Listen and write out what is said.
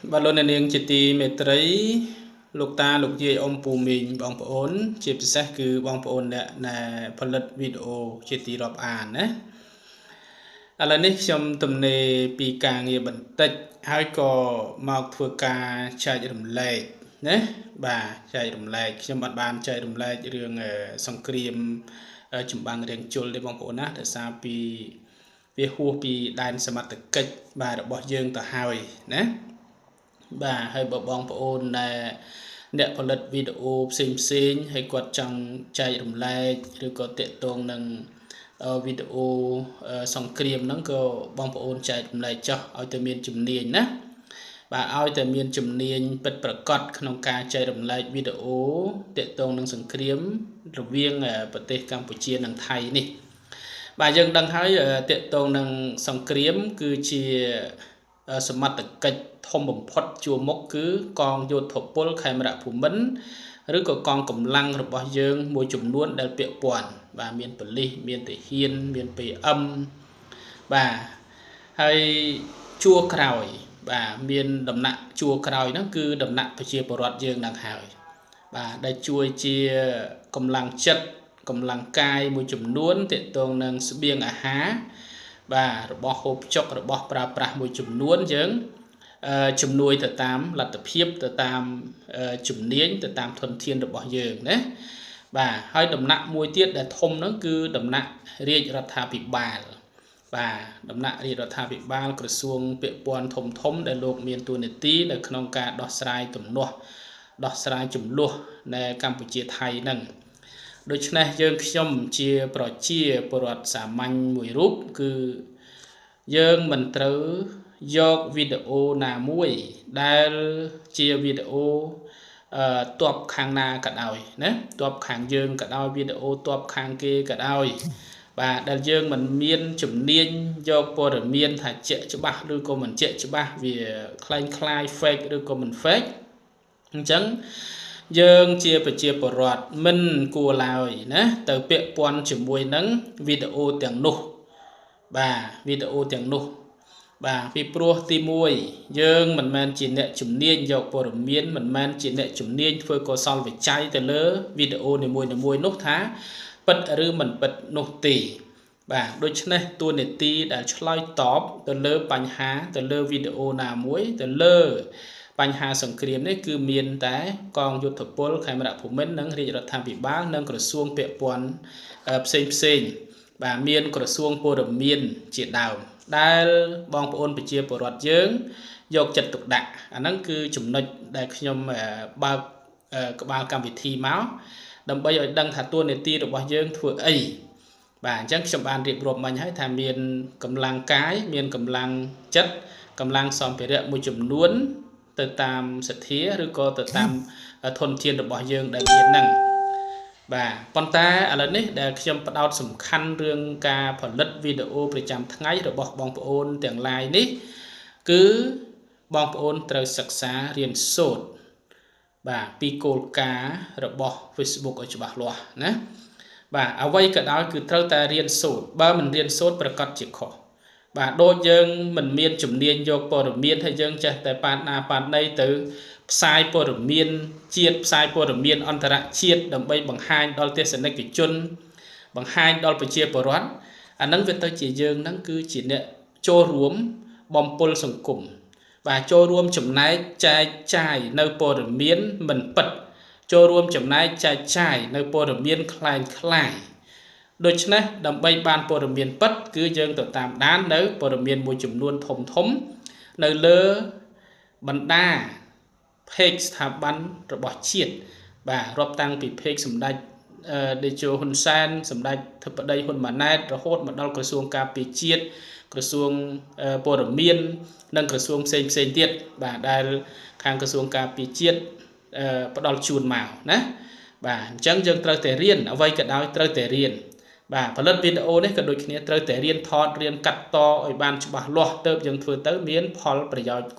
បាទលោកអ្នកនាងជាទីមេត្រីលោកតាលោកយាយអ៊ំពូមីងបងប្អូន ជាពិសេសគឺបងប្អូនអ្នកដែលផលិតវីដេអូជាទីរាប់អានណាឥឡូវនេះខ្ញុំទំនេរពីការងារបន្តិចហើយក៏មកធ្វើការចែករំលែកណាបាទចែករំលែកខ្ញុំអត់បានចែករំលែករឿងសង្គ្រាមចម្បាំងរៀងជុលទេបងប្អូនណាដោយសារពីវាហួសពីដែនសមត្ថកិច្ចបាទរបស់យើងទៅហើយណាបាទហើយបើបងប្អូនដែលអ្នកផលិតវីដេអូផ្សេងផ្សេងហើយគាត់ចង់ចែករំលែកឬក៏តាក់ទងនឹងវីដេអូសង្គ្រាមហ្នឹងក៏បងប្អូនចែករំលែកចោះឲ្យតែមានជំនាញណាបាទឲ្យតែមានជំនាញពិតប្រាកដក្នុងការចែករំលែកវីដេអូតាក់ទងនឹងសង្គ្រាមរវាងប្រទេសកម្ពុជានិងថៃនេះបាទយើងដឹងហើយតាក់ទងនឹងសង្គ្រាមគឺជាសមត្ថកិច្ចធំបំផុតជួរមុខគឺកងយោធពលខេមរៈភូមិន្ទឬក៏កងកម្លាំងរបស់យើងមួយចំនួនដែលពាក់ព័ន្ធបាទមានប៉ូលីសមានទាហានមាន PM បាទហើយជួរក្រោយបាទមានដំណាក់ជួរក្រោយហ្នឹងគឺដំណាក់ប្រជាពលរដ្ឋយើងនឹងហើយបាទដែលជួយជាកម្លាំងចិត្តកម្លាំងកាយមួយចំនួនទាក់ទងនឹងស្បៀងអាហារបាទរបស់ហូបចុករបស់ប្រើប្រាស់មួយចំនួនយើងជំនួយទៅតាមលទ្ធភាពទៅតាមជំនាញទៅតាមធនធានរបស់យើងណាបាទហើយដំណាក់មួយទៀតដែលធំហ្នឹងគឺដំណាក់រាជរដ្ឋាភិបាលបាទដំណាក់រាជរដ្ឋាភិបាលក្រសួងពាក់ព័ន្ធធំធំដែលលោកមានតួនាទីនៅក្នុងការដោះស្រាយទំនាស់ដោះស្រាយចំនួននៅកម្ពុជាថៃហ្នឹងដូច្នេះយើងខ្ញុំជាប្រជាពលរដ្ឋសាមញ្ញមួយរូបគឺយើងមិនត្រូវយកវីដេអូណាមួយដែលជាវីដេអូតបខាងណាក៏ដោយណាតបខាងយើងក៏ដោយវីដេអូតបខាងគេក៏ដោយបាទដែលយើងមិនមានជំនាញយកព័ត៌មានថាជាក់ច្បាស់ឬក៏មិនជាក់ច្បាស់វាคล้ายคล้าย fake ឬក៏មិន fake អញ្ចឹងយើងជាប្រជាពលរដ្ឋមិនគួរឡើយណាទៅពាក់ព័ន្ធជាមួយនឹងវីដេអូទាំងនោះបាទវីដេអូទាំងនោះបាទពីព្រោះទី1យើងមិនមែនជាអ្នកជំនាញយកព័ត៌មានមិនមែនជាអ្នកជំនាញធ្វើកុសលវិច័យទៅលើវីដេអូនីមួយៗនោះថាពិតឬមិនពិតនោះទេបាទដូច្នេះតួនាទីដែលឆ្លើយតបទៅលើបញ្ហាទៅលើវីដេអូណាមួយទៅលើបញ្ហាសង្គ្រាមនេះគឺមានតែកងយុទ្ធពលខេមរៈភូមិន្ទនិងរាជរដ្ឋាភិបាលនិងក្រសួងពាក់ព័ន្ធផ្សេងផ្សេងបាទមានក្រសួងព័ត៌មានជាដើមដែលបងប្អូនប្រជាពលរដ្ឋយើងយកចិត្តទុកដាក់អាហ្នឹងគឺចំណុចដែលខ្ញុំបើកក្បាលកម្មវិធីមកដើម្បីឲ្យដឹងថាតួនាទីរបស់យើងធ្វើអីបាទអញ្ចឹងខ្ញុំបានរៀបរាប់មិញហើយថាមានកម្លាំងកាយមានកម្លាំងចិត្តកម្លាំងសម្ភារៈមួយចំនួនទៅតាមសទ្ធាឬក៏ទៅតាមធនធានរបស់យើងដែលមានហ្នឹងបាទប៉ុន្តែឥឡូវនេះដែលខ្ញុំផ្ដោតសំខាន់រឿងការផលិតវីដេអូប្រចាំថ្ងៃរបស់បងប្អូនទាំងឡាយនេះគឺបងប្អូនត្រូវសិក្សារៀនសូត្របាទពីគោលការណ៍របស់ Facebook ឲ្យច្បាស់លាស់ណាបាទអ្វីក៏ដោយគឺត្រូវតែរៀនសូត្របើមិនរៀនសូត្រប្រកាសជាខុសបាទដូចយើងមិនមានជំនាញយកព័ត៌មានហើយយើងចេះតែប៉ាតណាប៉ាតណីទៅផ្សាយព័ត៌មានជាតិផ្សាយព័ត៌មានអន្តរជាតិដើម្បីបង្ហាញដល់ទស្សនិកជនបង្ហាញដល់ប្រជាពលរដ្ឋអានឹងវាទៅជាយើងហ្នឹងគឺជាអ្នកចូលរួមបំពុលសង្គមបាទចូលរួមចំណែកចែកចាយនៅព័ត៌មានមិនពិតចូលរួមចំណែកចែកចាយនៅព័ត៌មានคล้ายคล้ายដូច្នេះដើម្បីបានព័ត៌មានពិតគឺយើងទៅតាមដាននៅព័ត៌មានមួយចំនួនធំធំនៅលើបណ្ដា page ស្ថាប័នរបស់ជាតិបាទរាប់តាំងពី page សម្ដេចតេជោហ៊ុនសែនសម្ដេចធិបតីហ៊ុនម៉ាណែតរហូតមកដល់ក្រសួងការពារជាតិក្រសួងព័ត៌មាននិងក្រសួងផ្សេងផ្សេងទៀតបាទដែលខាងក្រសួងការពារជាតិផ្ដល់ជូនមកណាបាទអញ្ចឹងយើងត្រូវតែរៀនអ្វីក៏ដោយត្រូវតែរៀនបាទផលិតវីដេអូនេះក៏ដូចគ្នាត្រូវតែរៀនថតរៀនកាត់តឲ្យបានច្បាស់លាស់ទៅយើងធ្វើទៅមានផលប្រយោជន៍